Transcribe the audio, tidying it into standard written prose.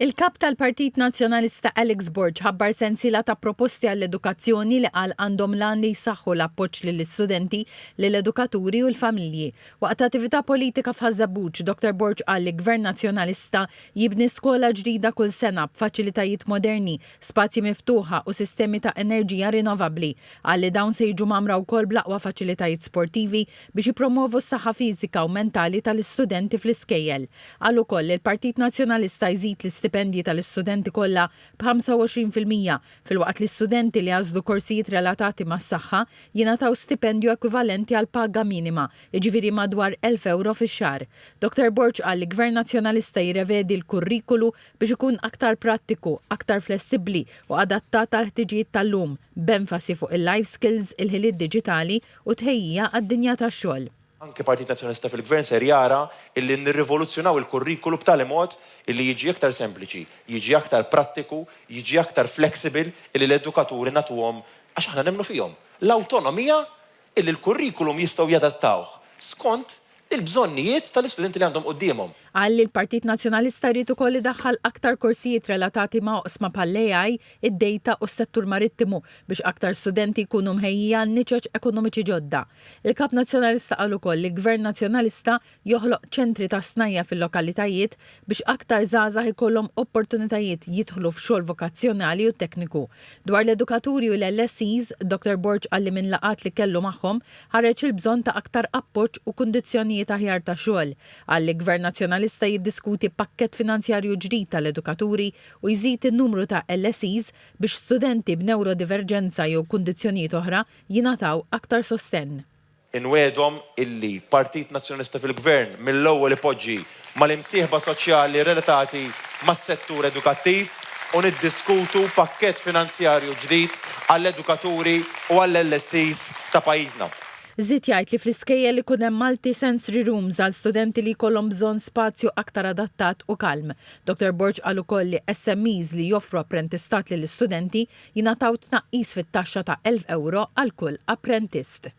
Il-Kap tal-Partit Nazzjonalista Alex Borg ħabbar sensiela ta' proposti għall-edukazzjoni li qal għandhom l-għan li jsaħħu l-appoġġ lill-istudenti, lill-edukaturi u l-familji. Waqt attività politika f'Ħaż-Żebbuġ, Dottor Borg qal li Gvern Nazzjonalista jibni skola ġdida kull sena b'faċilitajiet moderni, spazji miftuħa u sistemi ta' enerġija rinnovabbli. Qal li dawn se jiġu mgħammra wkoll bl-aqwa faċilitajiet sportivi biex jippromovu s-saħħa fiżika u mentali tal-istudenti fl-iskejjel. Qal ukoll li l-Partit Nazzjonalista jżid l-istipendji tal-istudenti kollha b'25% filwaqt li studenti li għażlu korsijiet relatati mas-saħħa jingħataw stipendju ekwivalenti għall-paga minima, jiġifieri madwar €1,000 fix-xahar. Dottor Borg qal li Gvern Nazzjonalista jirrevedi l-kurrikulu biex ikun aktar prattiku, aktar flessibbli u adattat għall-ħtiġijiet tal-lum, b'enfasi fuq il-life skills, il-ħiliet diġitali u t-tħejjija għad-dinja tax-xogħol. Anke Partit Nazzjonalista fil-Gvern ser jara illi nirrivoluzzjonaw il-kurrikulu b'tali mod illi jiġi aktar sempliċi, jiġi aktar prattiku, jiġi aktar flexible illi l-edukaturi nagħtuhom, għax aħna nemmnu fihom, l-awtonomija illi l-kurrikulum jistgħu jadattawh skont il-bżonnijiet tal-istudenti li għandhom quddiemhom. Qal li l-Partit Nazzjonalista jrid ukoll idaħħal aktar korsijiet relatati ma' oqsma bħall-AI, id-data u s-settur marittimu biex aktar studenti jkunu mħejjija għal niċeċ ekonomiċi ġodda. Il-Kap Nazzjonalista qal ukoll li Gvern Nazzjonalista joħloq ċentri ta' snajja' fil-lokalitajiet biex aktar żgħażagħ ikollhom opportunitajiet jidħlu f'xogħol vokazzjonali u tekniku. Dwar l-edukaturi u l-LSEs, Dottor Borg qal li minn laqgħat li kellu magħhom ħareġ il-bżonn ta' aktar appoġġ u kundizzjonijiet aħjar ta' xogħol. Qal li Gvern Nazzjonalista jiddiskuti pakkett finanzjarju ġdid tal-edukaturi u jżid in-numru ta' LSEs biex studenti b'newrodiverġenza jew kundizzjonijiet oħra jingħataw aktar sostenn. Inwiegħdhom illi Partit Nazzjonalista fil-Gvern mill-ewwel ipoġġi mal-imsieħba soċjali relatati mas-settur edukattiv u niddiskutu pakkett finanzjarju ġdid għall-edukaturi u għall-LSEs ta' pajjiżna. Żied jgħid li fl-iskejjel ikun hemm multi-sensory rooms għal studenti li jkollhom bżonn spazju aktar adattat u kalm. Dottor Borg qal ukoll li SMEs li joffru apprentistat lill-istudenti jingħataw tnaqqis fit-taxxa ta' €1,000 għal kull apprentist.